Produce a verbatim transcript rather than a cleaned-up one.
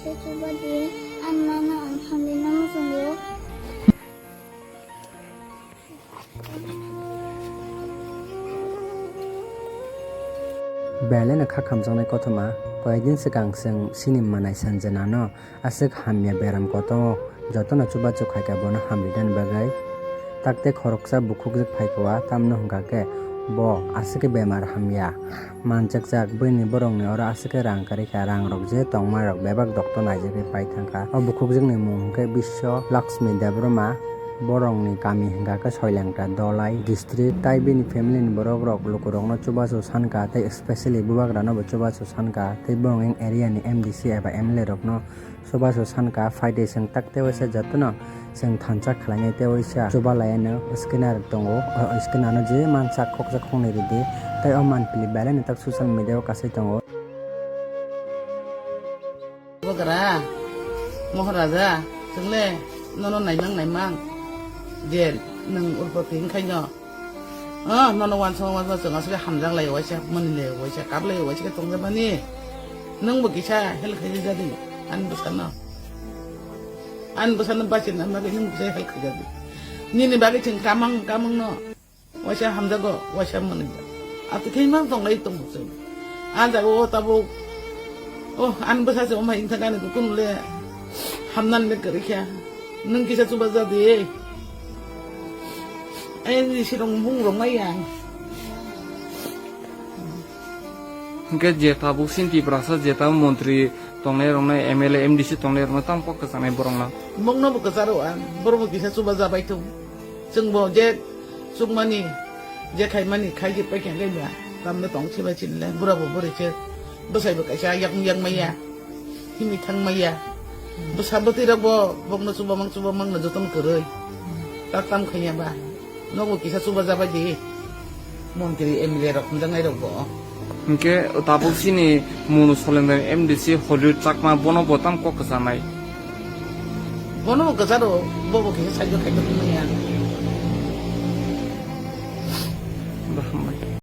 Chubadi, ang mano ang hamlina muchungo. Belai no kha khamjaknai kothoma, koyekdin swkang chwng chini manai Sanjana no aswk hamya beram kotongo, jotono chubachu khaikha bono hamridani bagwi. Takte khoroksa bukhukjwk phaikha, tamno hwnkha khe bo aswk khe bemar hamya. Manchakjak bwini borokni oro aswk khe rang kwrwi kha, rangrok je tongmarok bebak dokto naijagwi pai thangkha. O bukhukjwkni mung hwnkhe Biswa Lakshmi Debbarma, borokni kami hwnkha khe Soilengta, Dholai district, tai bini family ni borokrok lukurokno chubachu sankha tei specially bubagrano bo chubachu sankha tei borokni area ni M D C eba M L A rokno chubachu sankha, phaidi chwng tak tei waisa jotono chwng thansa khlainai tei waisa chuba laiano scanner tongo, o scanner no je mansa khoksa khoknwi ridi tei o manpili belai no tak social media o kasai tongo. Bubagra, Moharaja, chwngle nono naimang naimang je nwng urpoti wngkhaino. Ah, nono wansukma wansukma chwng aswk hamjak lai waisa, mani lai waisa, kap lai waisa khe tongjak mani. Nwng bo kisa help khaijak jadi, ani bwsano. Ani bwsano bachina bagwi nwng kisa help khaijak di. Nini bagwi chwng kamang kamang no. Waisa hamjago, waisa mani. Ati khe mang tong lai tong chwng. Ah, jago o tabuk. Oh, ani bwsa se omai wngkha gani kunu le. Hamnan le kwrwi kha. Nwng kisa chuba jadi. Ai, ni sirong bung rong mai yang. Hwnkhe je tabuk chini Tiprasa je tabuk montri tongnai rokno, M L A, M D C tongnai rokno tamo kok kwchangnai borokno. Bongno bo kwcharo ang, borok bo kisa chuba jabai thung. Chwng bo je chukmani, je khaimani, khai je paikha khe ba, tamno tong chibai chinle, bura bo bwrwi se, bwsai bo kaisa yakung yang maya. Himwi thang maya. Bwsa bwtwi rok bo bokno chubamang chubamang no joton kwrwi. Tak tam khaiya ba. Nogo kisa chuba jabai di. Montri M L A rok hwnjaknai rok bo. Hwnkhe tabuk chini Monu Solendar M D C Hollywood Chakma bono bo tam kok kwchanai. Bono bo kwcharo, bo bo kisa saijo khaito maya.